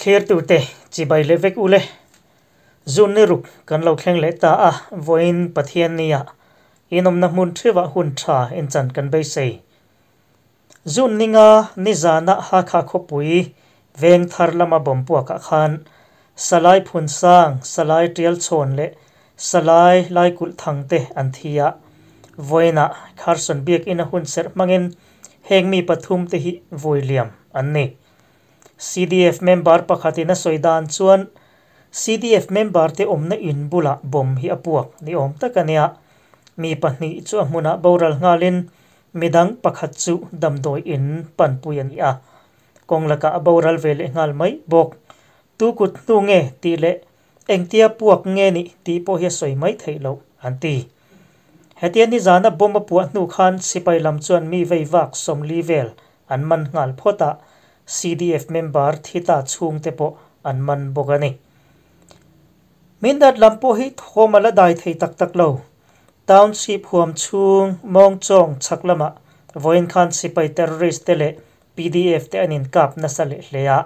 Thlirtute chibai leh vek ule. Zun ni ruk kan lo thleng leh ta a, vawiin Pathiannia inawmna hmun theuhah hun tha inchan kan beisei. Zun ninga nizana Hakha khawpui veng thar lama bawm puakah khan Salai Phunsang, Salai Tialchhawn leh Salai Laikulh Thangte an thi a. Vawiinah Carson Biakinn a hunserh hmangin heng mi pathumte hi vui liam an ni. CDF member pakhatin a sawi dan chuan CDF member te awmna in bulah bomb hi a puak ni awm tak a nia. Mi pahnih chu a hmunah boral nghalin midang pakhat chu damdawi in panpui a ni a. Kawng lakah a boral ve leh nghal mai bawk. Tu kut hnu nge tih leh engtia puak nge nih tih pawh hi a sawi mai theih loh an ti. Hetia nizana bomb a puah hnu khan sipai lam chuan mi vei vak 40 vel an man nghal phawt a, CDF member thi ta chhungte pawh an man bawk a ni. Mindat lam pawh hi thawm a la dai thei tak tak lo. Township huam chhung Mawngchawng chhak lamah vawiin khan sipai terrorist te leh PDF te an inkap nasa leh hle a.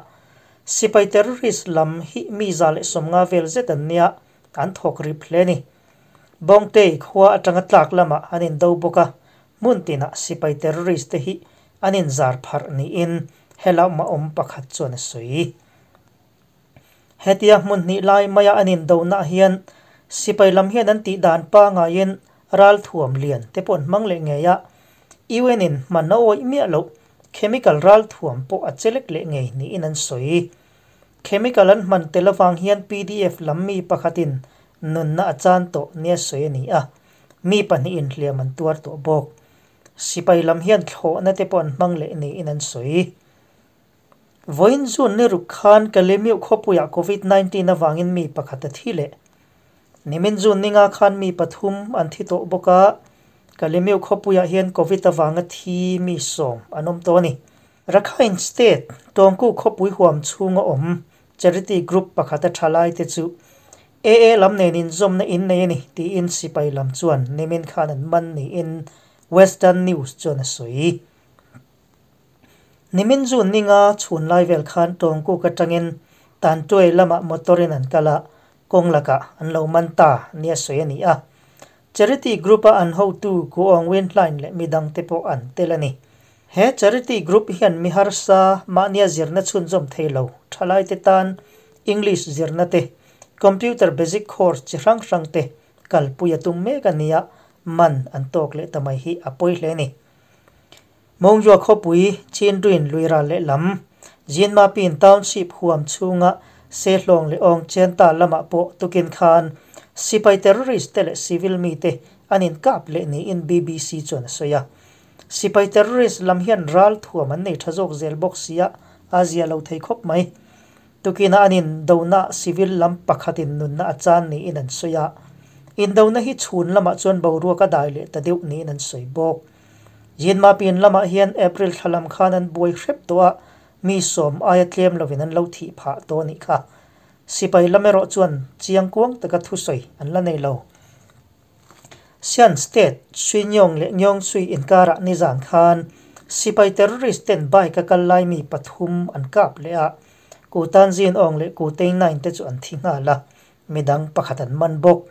Sipai terrorist lam hi mi 150 vel zet an nia, an thawk rip hle a ni. Bawngtei khua atanga tlak lamah an indo bawk a, hmun tinah sipai terrorist te hi an inzar pharh niin helama awm pakhat chuan a sawi. Hetia hmun hnih lai maia an indonaah hian sipai lam hian an tih dan pangaiin ralthuam lian te pawh an hmang leh ngei a, UN in hman a awih miah loh chemical ralthuam pawh a chelek leh ngei niin an sawi. Chemical an hman tel avang hian PDF lam mi pakhatin nunna a chan tawh nia sawi a ni a, mi pahnihin hliam an tuar tawh bawk. Sipai lam hian thlawhna te pawh an hmang leh niin an sawi. Vawiin June ni ruk khan Kalemiuh khawpuiah Covid 19 avangin mi pakhat a thi leh. Nimin June ninga khan mi pathum an thi tawh bawk a, Kalemiuh khawpuiah hian Covid avanga thi mi 10 an awm tawh a ni. Rakhine State, Tawngku khawpui huam chhunga awm charity group pakhat a tha lai te chu AA lam nen inzawmna in nei a ni tiin sipai lam chuan nimin khan an man niin Western News chuan a sawi. Nimin June ninga chhun lai vel khan Tawngkuk atangin Tantuai lamah motor in an kal a, kawng lakah an lo man ta nia sawi a ni a. Charity group a an hotu Ku Aung Win Hlain leh midang te pawh an tel a ni. He charity group hian mi harsa mahnia zirna chhunzawm thei lo thalai te tan English zirna te, computer basic course chi hrang hrang te kalpui a tum mek a nia, man an tawk leh ta mai hi a pawi hle a ni. Mawngzua khawpui Chinduin Luiral leh lam, Jinmapin Township huam chhunga Sehlawng leh Awng Chenta lamah pawh tukin khan sipai terrorist te leh civil mi te an inkap leh niin BBC chuan a sawi a. Sipai terrorist lam hian ral thuam an nei tha zawk zel bawk sia, a zia lo thei khawp mai. Tukina an indona civil lam pakhatin nunna a chan niin an sawi a. Indona hi chhun lamah chuan boruak a dai leh ta deuh niin an sawi bawk. Jinmapin lamah hian April thla lam khan an buai hrep tawh a, mi 10 aia tlem lovin an lo thih phah tawh anih kha. Sipai lam erawh chuan chiang kuang taka thusawi an la nei lo. Shan State, Suinyong leh Nyong Sui inkarah nizan khan sipai terrorist ten bike a kal lai mi pathum an kap leh a, Ku Tan Zin Aung leh Ku Tei Nain te chu an thi nghal a, midang pakhat an man bawk.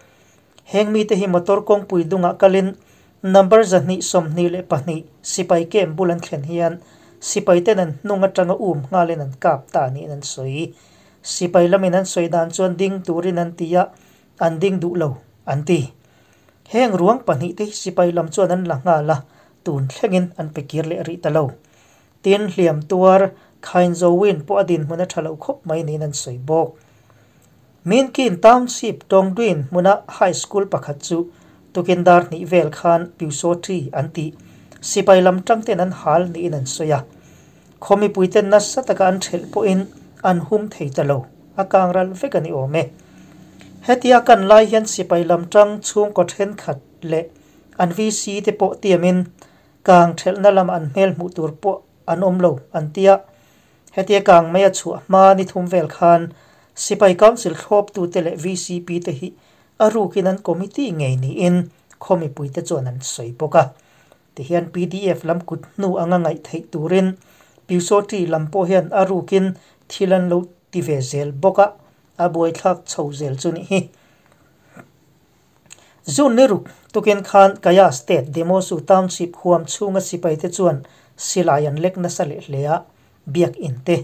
Heng mite hi motor kawngpui dungah kalin number 222 sipai kem bul an thlen hian sipai ten an hnung atanga um nghalin an kap ta niin an sawi. Sipai lamin an sawi dan chuan ding turin an ti a, an ding duh lo an ti. Heng ruang pahnih te sipai lam chuan an la nghal a, tun thlengin an pe kir leh rih ta lo. Tin hliam tuar Khain Zowin pawh a din hmun a tha lo khawp mai niin an sawi bawk. Minkin Township Tongduin hmuna high school pakhat chu tukin dar hnih vel khan Pyusawthi an ti. Sipai lam tang ten an hal niin an sawi a. Khawmi puiten nasa taka an thelh pawhin an hum thei ta lo. A kang ral vek a ni awm e. Hetia kan lai hian sipai lam tang chhung kaw then khat leh an VC te pawh tiamin kang thelhna lam an hmel hmuh tur pawh an awm lo an tia. Hetia kang mai a chhuah hma ni thum vel khan sipai council thlawp tu te leh VCP te hi a rukin an committee ngei niin khawmi puite chuan an sawi bawk a. Ti hian PDF lam kut hnu anga ngaih theih turin Pyusawthi lam pawh hian a rukin thil an lo ti ve zel bawk a, a buaithlak chho zel chu nih hi. June ni ruk tukin khan Kaya State Demosu Township huam chhunga sipaite chuan silai an lek nasa leh hle a, biakinn te,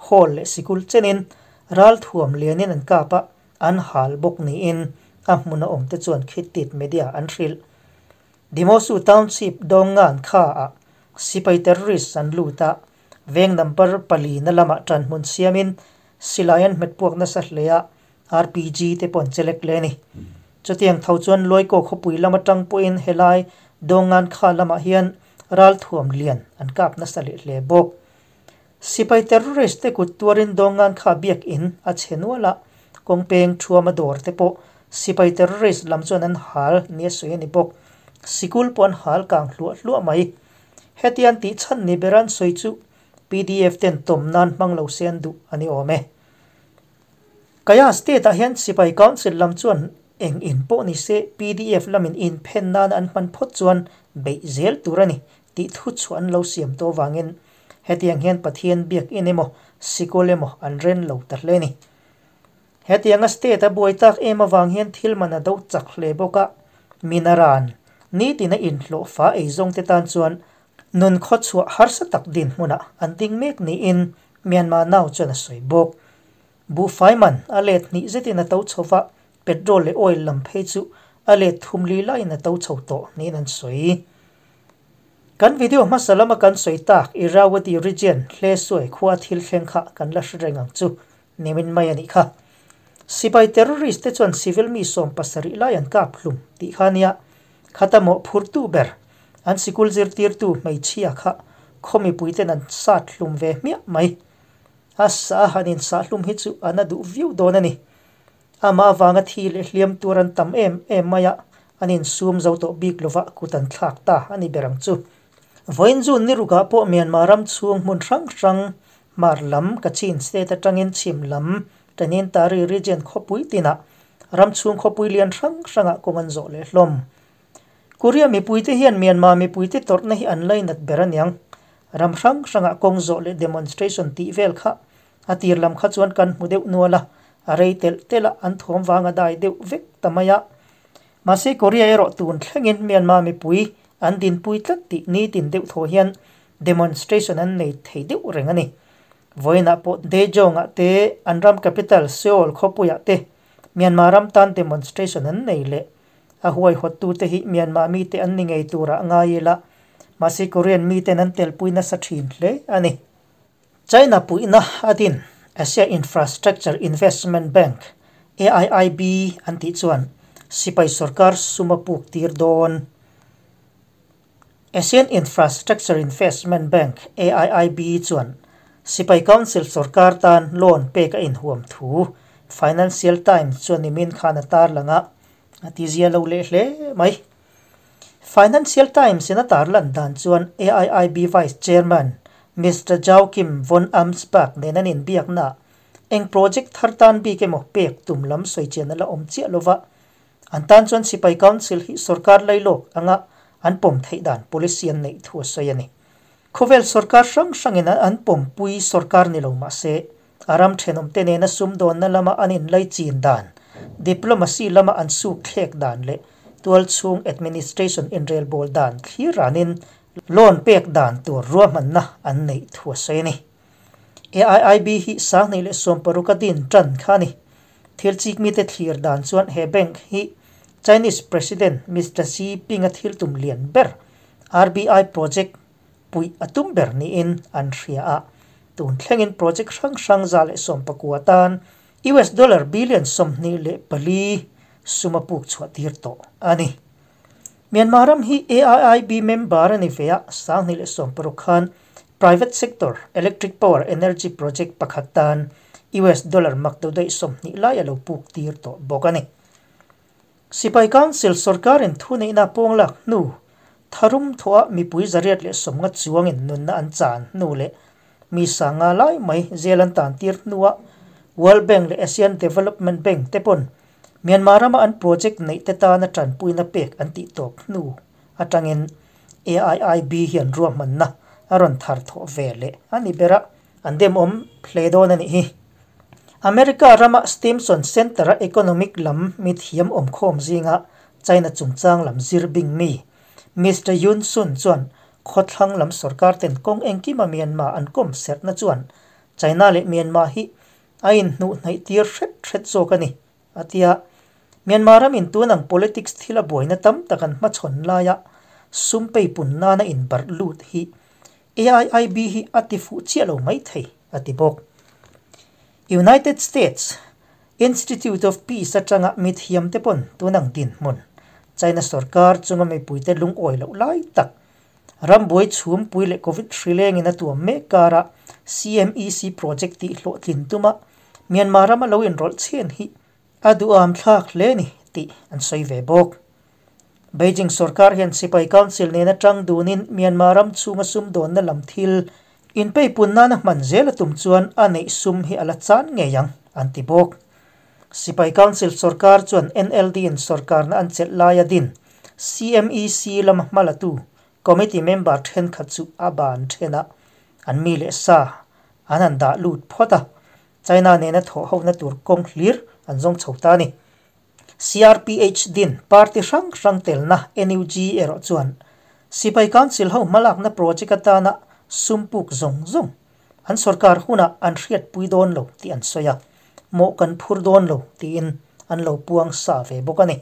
hall leh sikul chenin ralthuam lianin an kap a, an hal bawk niin a hmuna awmte chuan Khittit Media an hrilh. Demosu Township Dawngngan kha ah sipai terrorist an lut a, veng number pali na lamah ṭanhmun siamin silai an hmet puak nasa hle a, RPG te pawh an che lek le a ni. Chutiang tho chuan Luaikaw khawpui lam aṭang pawhin helai Dawngngan kha lamah hian ralthuam lian an kap nasa leh hle bawk. Sipai terrorist te kut tuarin Dawngngan kha biakinn a chhe nual a, kawngpeng thuama dawr te pawh sipai terrorist lam chuan an hal nia sawi a ni bawk. Sikul pawh an hal kang hluah hluah mai. Hetiang tih chhan ni ber an sawi chu pdf ten tawm nan hmang lo se an duh a ni awm e. Kaya state ah hian sipai council lam chuan eng in pawh ni se pdf lamin inphen nan an hman phawt chuan beih zel tur a ni tih thu chhuah an lo siam tawh avangin hetiang hian Pathian biakinn emaw sikul emaw an ren lo ta hle a ni. Hetianga state a buai tak em avang hian thil man a do chak hle bawk a, minaran nitina inhlawhfa eizawngte tan chuan nun khawchhuah harsa tak dinhmunah an ding mek niin Myanmar Now chuan a sawi bawk. Buhfai man a let hnih zetin a to chho va, petrol leh oil lam phei chu a let thum li laiin a to chho tawh niin an sawi. Kan video hmasa lama kan sawi tak Irrawaddy region Hlesue khua thil thleng kha kan la hre reng ang chu nimin mai a nih kha. Sipai terrorist te chuan civil mi 70 lai an kap hlum tih kha nia khata mawhphurtu ber an sikul zirtirtu hmeichhia kha khaw mipuiten an sat hlum ve hmiah mai. A sa a han insah hlum hi chu a na duh viau dawn a ni. Amah avanga thi leh hliam tur an tam em em mai a, an insum zo tawh bik lova kut an thlak ta a ni ber ang chu. Vawiin June ni rukah pawh Myanmar ram chhung hmun hrang hrang, Hmar lam, Kachin State atangin chhim lam, Tanintari Region khawpui tinah ram chhung khawpui lian hrang hrangah kawng an zawh leh hlawm. Korea mipuite hian Myanmar mipuite tawrhna hi an lainat ber aniang. Ram hrang hrangah kawng zawh leh demonstration tih vel kha a tir lam kha chuan kan hmu deuh nual a, a rei telh telh a, an thawm vang a dai deuh vek ta mai a. Mahse Korea erawh tun thlengin Myanmar mipui an dinpui tlat tih nitin deuh thaw hian demonstration an nei thei deuh reng a ni. Vawiinah pawh Daejeon-ah te, an ram capital Seoul khawpuiah te Myanmar ram tan demonstration an nei leh. A huaihawttute hi Myanmar mite an ni ngei turah ngai ila, mahse Korean miten an telpui nasa thin hle a ni. China puihna a din Asia Infrastructure Investment Bank, AIIB, an tih chuan sipai sorkar sum a puk tir dawn. Asian Infrastructure Investment Bank, AIIB, chuan Sipai Council sorkar tan loan pek a inhuam thu Financial Times chuan nimin khan a tarlang a, a tizia lo leh hle mai. Financial Times in a tarlan dan chuan AIIB Vice Chairman Mister Joachim von Amsbach nen an inbiakna eng project thar tan bik emaw pek tum lam sawichian a la awm chiah lova, An tan chuan Sipai Council hi sorkar lailawk anga an pawm theih dan policy an neih thu a sawi a ni. Khawvel sorkar hrang hrangin an pawmpui sorkar ni lo mah se, a ram thenawmte nena sumdawnna lama an inlaichin dan, diplomacy lama an suk thlek dan leh tualchhung administration inrelbawl dan thlir ranin loan pek dan tur ruahmanna an neih thu a sawi a ni. AIIB hi 2016 a din tan kha a ni. Thil chik mite thlir dan chuan he bank hi Chinese President Mister Xi Ping-a thil tum lian ber RBI project puih a tum ber niin an hria a. Tun thlengin project hrang hrang 119 tan US dollar billion 24 sum a puk chhuah tir tawh a ni. Myanmar ram hi AIIB member a ni ve a, 2016 khan private sector electric power energy project pakhat tan US dollar mak deuh daih 20 lai a lo puk tir tawh bawk a ni. Sipai Council sorkarin thuneihna pawnglak hnu tharum thawha mipui 850 chuangin nunna an chan hnu leh mi sanga lai mai zel an tan tir hnua World Bank leh Asian Development Bank te pawn Myanmar rama an project neih te tana tanpuina pek an tih tawp hnu atangin AIIB hian ruahmanna a rawn thar thawh ve leh a ni ber a, an demawm hle dawn a nih hi. America rama Stimson Center-a economic lam mithiam awmkhawm zinga China chungchang lam zir bing mi Mister Yun Sun chuan khawthlang lam sorkar ten kawng engkima Myanmar an kawm serhna chuan China leh Myanmar hi a inhnuh hnaih tir hret hret zawk a ni, a ti a. Myanmar ramin tun ang politics thila buaina tam tak an hmachhawn laia sum peipun nana inbarh lut hi AIIB hi a ti fuh chiah lo mai thei, a ti bawk. United States Institute of Peace atanga mithiamte pawn tunang dinhmun, China sorkar chunga mipuite lungawi loh lai tak, rambuai chhumpui leh Covid hrilengin a tuam mek kara CMEC project tih hlawhtlin tuma Myanmar rama lo inrawlh chhen hi a duham thlak hle ni tih an sawi ve bawk. Beijing sorkar hian sipai council nena tang dunin Myanmar ram chhunga sumdawnna lam thil inpeipun nana hman zel a tum chuan a neih sum hi a la chan ngei ang, an ti bawk. Sipai council sorkar chuan NLD in sorkarna an chelh laia din CMEC lama hmalatu committee member thenkhat chu a ban then a, an mi leh sa an han dah lut phawt a, China nena thawh hona tur kawng hlir an zawng chho ta a ni. CRPH din party hrang hrang telna NUG erawh chuan Sipai Council ho hmalakna project atana sum puk zawng zawng an sorkar hunah an hriatpui dawn lo tih an sawi a, mawh kan phur dawn lo tiin an lo puang sa ve bawk a ni.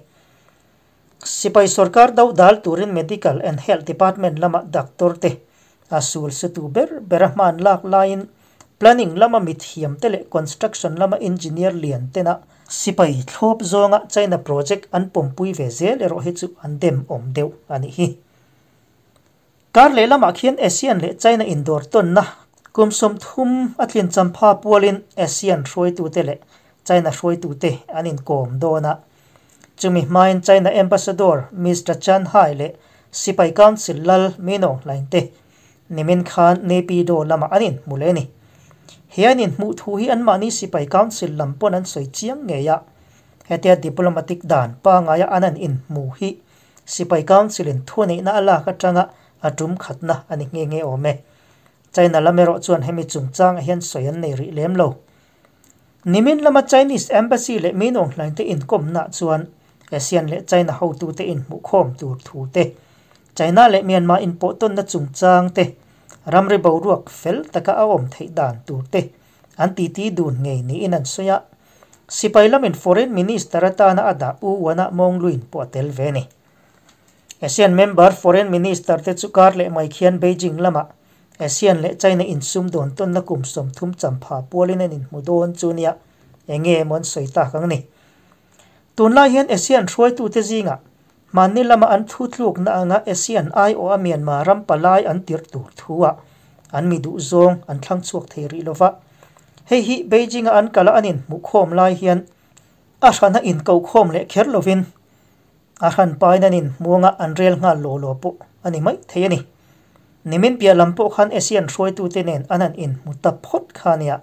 Sipai sorkar do dal turin Medical and Health Department lama doctor te a sul sutu ber bera hman lak laiin Planning lama mithiam te leh construction lama engineer lian tena sipai thlawp zawnga China project an pawmpui ve zel erawh hi chu an dem awm deuh a nih hi. Kar leh lamah khian ASEAN leh China indawr tawnna kum 30 a tlin champha pualin ASEAN hruaitute leh China hruaitute an inkawm dawn a. Chumi hmain China Ambassador Mister Chan Hai leh Sipai Council lal Minong Hlaing te Nimin khan Naypyidaw lamah an inhmu leh a ni. He an inhmuh thu hi anmahni sipai council lam pawn an sawi chiang ngei a. Hetia diplomatic dan pangaia an an inhmu hi sipai council in thuneihna a lak atanga a tum khatna a ni nghe nghe awm e. China lam erawh chuan hemi chungchangah hian sawi an nei rih lem lo. Nimin lama Chinese Embassy leh Minong hlainte inkawmnaah chuan ASEAN leh China hotute inhmuhkhawm tur thu te, China leh Myanmar inpawhtawnna chungchang te, ramri boruak fel taka a awm theih dan tur te an titi dun ngei niin an sawi a. Sipai lamin Foreign Minister atana a dah U Wana Mawngluin pawh a tel ve a ni. ASEAN member Foreign Minister te chu kar leh mai khian Beijing lamah ASEAN leh China insumdawn tawnna kum 30 champha pualin an inhmu dawn chu nia enge emaw an sawi tak ang ni. Tunlai hian ASEAN hruaitute zingah hmanni lama an thutlukna anga ASEAN aiawha Myanmar ram palai an tirh tur thuah an mi duh zawng an thlang chhuak thei rih lova. Hei hi Beijing-a an kala an inhmuhkhawm lai hian a hrana inkohkhawm leh kher lovin A hran pain an inhmuanga an rel nghal law law pawh a ni mai thei a ni. Nimin piah lam pawh khan ASEAN hruaitute nen an han inhmu ta phawt kha a nia.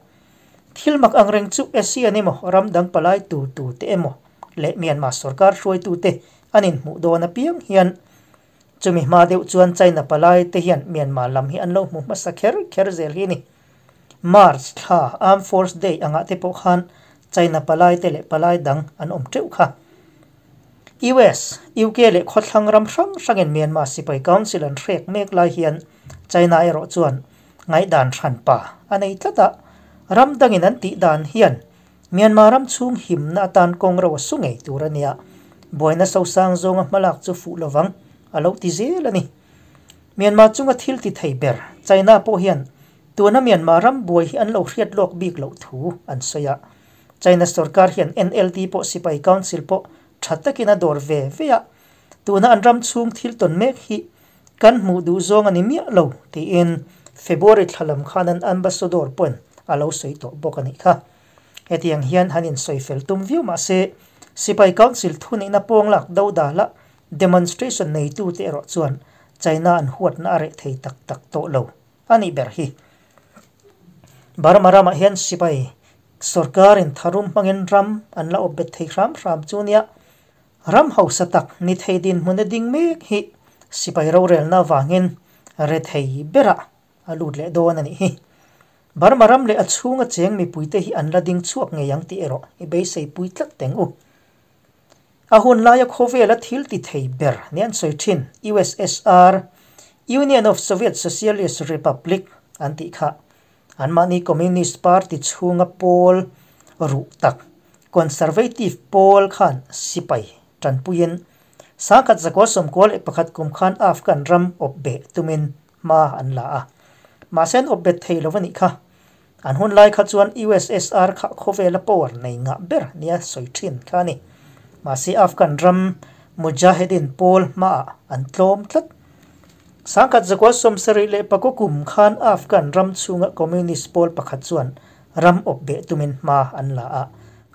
Thil mak ang reng chu ASEAN emaw ram dang palai tu tu te emaw leh Myanmar sorkar hruaitute an inhmuh dawn apiang hian chumi hma deuh chuan China palai te hian Myanmar lam hi an lo hmu hmasa kher kher zel hi a ni. March thla Armed Force Day angah te pawh khan China palai te leh palai dang an awm teuh kha. US, UK leh khawthlang ram hrang hrangin Myanmar sipai council an hrek mek lai hian China erawh chuan ngaihdan hranpa a nei tlat a, ram dangin an tih dan hian Myanmar ram chhung himna atan kawng ro a su ngei tur a nia, buaina sosang zawnga hmalak chu fuh lovang a lo ti zel a ni. Myanmar chunga thil ti thei ber China pawh hian tuna Myanmar ram buai hi an lo hriat lawk bik loh thu an sawi a. China sorkar hian NLD pawh sipai council pawh tha takin a dawr ve ve a, tuna an ram chhung thil tawn mek hi kan hmuh duh zawng a ni miah lo tiin February thla lam khan an ambassador pawhin a lo sawi tawh bawk a nih kha. Hetiang hian han insawi fel tum viau mah se sipai council thunihna pawnglak do dala demonstration neitute erawh chuan China an huatna a reh thei tak tak tawh lo a nih ber hi. Burma ramah hian sipai sorkarin tharum hmangin ram an la awp bet thei hram hram chu nia. Ram hausa tak ni thei dinhmun a ding mek hi sipai rorelna avangin rethei berah a lut leh dawn a nih hi. Burma ram leh a chhunga cheng mipuite hi an la ding chhuak ngei ang tih erawh i beisei pui tlat teng u. A hun laia khawvela thil ti thei ber nia an sawi thin USSR, Union of Soviet Socialist Republic, an tih kha anmahni Communist Party chhunga pawl ruh tak Conservative pawl khan sipai tanpuiin sangkhat zakua 91 kum khan Afghan ram awp beh tumin hma an la a. Mahse an awp bet thei lo a nih kha. An hun lai kha chuan USSR kha khawvela power nei ngah ber nia sawi thin kha a ni. Mahse Afghan ram Mujahedin pawl hmaah an tlawm tlat. 1974 kum khan Afghan ram chhunga Communist pawl pakhat chuan ram awp beh tumin hma an la a.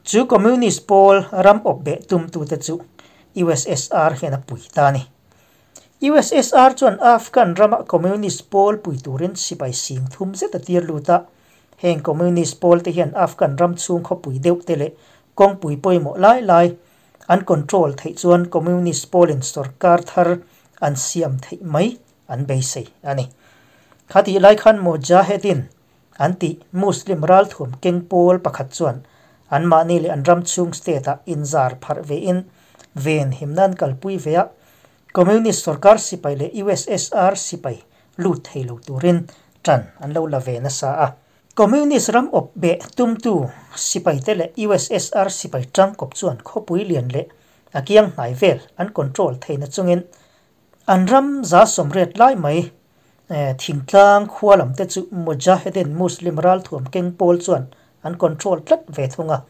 Chu Communist pawl ram awp beh tumtute chu USSR hian a pui ta a ni. USSR chuan Afghan rama Communist pawl pui turin sipai sing thum zet a tir lut a. Heng Communist pawl te hian Afghan ram chhung khawpui deuh te leh kawngpui pawimawh lai lai an control theih chuan Communist pawlin sorkar thar an siam theih mai an beisei a ni. Khatih lai khan Mujahedin an tih Muslim ralthuam keng pawl pakhat chuan anmahni leh an ram chhung state-ah inzar pharh vein ven himna an kalpui ve a, Communist sorkar sipai leh USSR sipai lut thei lo turin tan an lo la ve nasa a. Communist ram awp beh tumtu sipaite leh USSR sipai tangkawp chuan khawpui lian leh a kiang hnai vel an control theihna chungin an ram 180 lai mai thingtlang khua lam te chu Mujahedin Muslim ralthuam keng pawl chuan an control tlat ve thung a.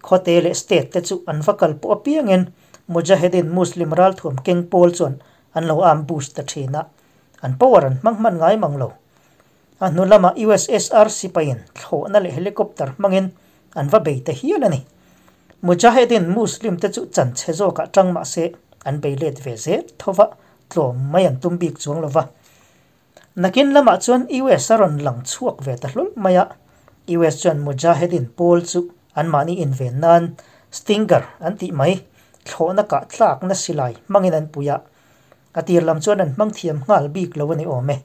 Khawte leh state te chu an va kal pawh apiangin Mujahedin Muslim ralthuam keng pawl chuan an lo ambush ta thin a, an power an hmang hman ngai mang lo. A hnu lamah USSR sipaiin thlawhna leh helicopter hmangin an va bei ta hial a ni. Mujahedin Muslim te chu chanchhe zawkah tang mah se an bei let ve zel tho va, tlawm mai an tum bik chuang lo va. Nakin lamah chuan US a rawn lang chhuak ve ta hlawl mai a, US chuan Mujahedin pawl chu anmahni inven nan Stinger an tih mai, thlawhna kah tlakna silai hmangin an pui a. A tir lam chuan an hmang thiam nghal bik lo a ni awm e.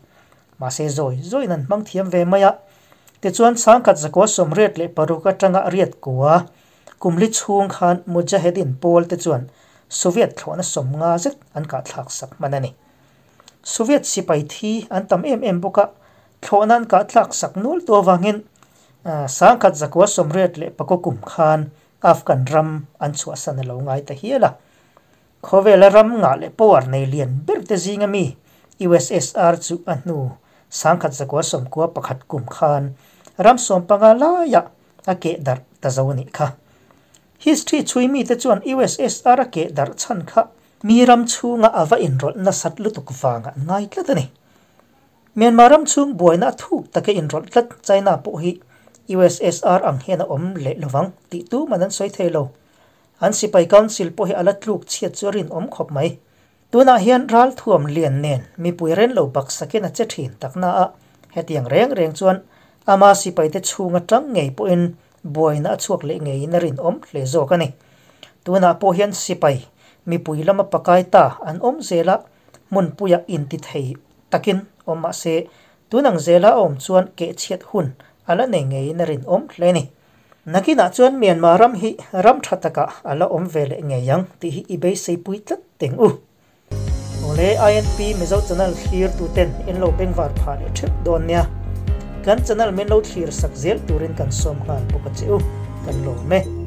Mahse zawi zawiin an hmang thiam ve mai a. Tichuan 1986 atanga riat kua kumli chhung khan Mujahedin pawl te chuan Soviet thlawhna 50 zet an kahthlak sak hman a ni. Soviet sipai thi an tam em em bawk a, thlawhna an kahtlak sak nual tu avangin 1984 kum khan Afghan ram an chhuahsan a lo ngai ta hial a. Khawvela ram ngah leh power nei lian ber te zinga mi USSR chu a hnu 1991 kum khan ram 15 laiah a keh darh ta zo a nih kha. History chhui mite chuan USSR a keh darh chhan kha mi ram chhunga a va inrawlh nasat lutuk vangah an ngai tlat a ni. Myanmar ram chhung buaina a thuk taka inrawlh tlat China pawh hi USSR ang hian a awm leh lovang tih tuman an sawi thei lo. An sipai council pawh hi a la tluk chhiat chu a rinawm khawp mai. Tunah hian ralthuam lian nen mipui ren lo baksakin a che thin takna a, hetiang reng reng chuan ama sipaite chhung atang ngei pawhin buaina a chhuak leh ngeiin a rinawm hle zawk a ni. Tunah pawh hian sipai mipui lama pakai ta an awm zel a, hmunpuia intithei takin awm mah se tunang zela a awm chuan kehchhiat hun a la nei ngeiin a rinawm hle a ni. Nakinah chuan Myanmar ram hi ram tha takah a la awm ve leh ngei ang tih hi i beiseipui tlat teng u. Awle INP Mizo channel thlir tuten in lo bengvar phah leh theuh dawn nia. Kan channel min lo thlir sak zel turin kan sawm nghal bawk a che u. Kan lawm e.